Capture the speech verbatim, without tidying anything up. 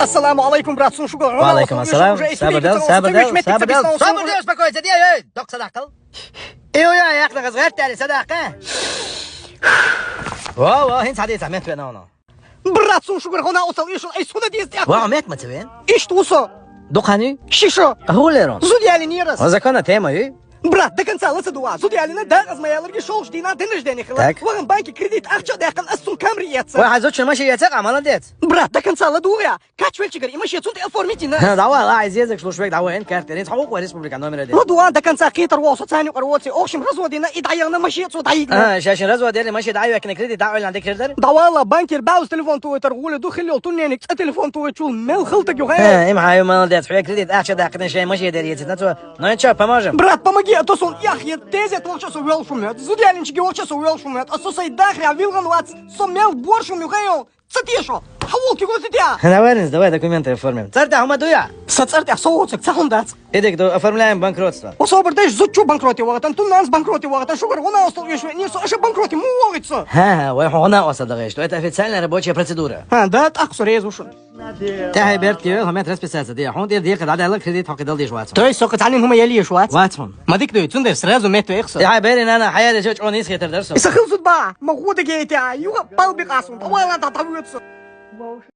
Ассаламу алейкум, брат, сун шугар. Ва алейкум ассалам. Уже сабр дал, сабр дал, сабр дал. Сабр дал, успокойся, дия, эй, док садакал. Эй, ой, ай, яхна газгар тали садака. Ва, ва, хин сади самет вена оно. Брат, сун шугар, хона усал, ишул, ай, сюда дис, я. Ва, мек мацевен. Ишт усо. Духани. Шишо. Гулерон. Зудяли нирас. Ва закона тема, эй. Брат, до конца лаца дуа. Зудяли на да, аз моя ларги шоу ждина, день рождения хила. Так. Ваган банки кредит, ахча дяхан, ас сун камри яца. Ва, хазо чума ши яца, а молодец. Брат, до конца ла дуа. Качвельчик, и маши цунт оформить на. Давай, ла, из язык слушай, давай, эн картерин, хау, республика номер один. Ладуан до конца китар вол социальный корвоци, общем разводина и даягна маши цу даигна. А, сейчас разводили маши даивек на кредит, да, ойла декердер. Давай ла банкир баус телефон туетар гуле ду хилил тунненик, а телефон тует чул мел хылтык юхай. Э, им хаю молодец, хве кредит, ахча да кредит, шей маши дер ецит, на цу. Ну и чё, поможем? Брат, помоги, а то сон ях, я тезет волча со вел шумет, зудялинчики волча со вел шумет, а со сай дахря вилган вац, со мел бор шум юхай. Цатешо, хавол киго цатя. Наварнис, давай документы оформим. Царта, хама дуя. Са царта, соуцек, цахундац. Эдик, оформляем банкротство. Особо деш зучу банкроти вагатан, тун нас банкроти вагатан, шугар, вона остал ешве, не со, аша банкроти, му вагатса. Ха, ха, вай хона оса дагеш, что это официальная рабочая процедура. Ха, да, так сразу шо. Тахай берт кивел, хомет расписаться, дия. Хун дир дия, када дала кредит, хокидал диш вац. То есть, сока цалин хума ели еш вац? Вац хун. Мадик дуй, цундер сразу мет вехса. Я бери нана, хаяли чоч он ис хетер дарсо. Иса хил зудба, ма худа гейта, юга пал бикасун, давай ла да давыцу.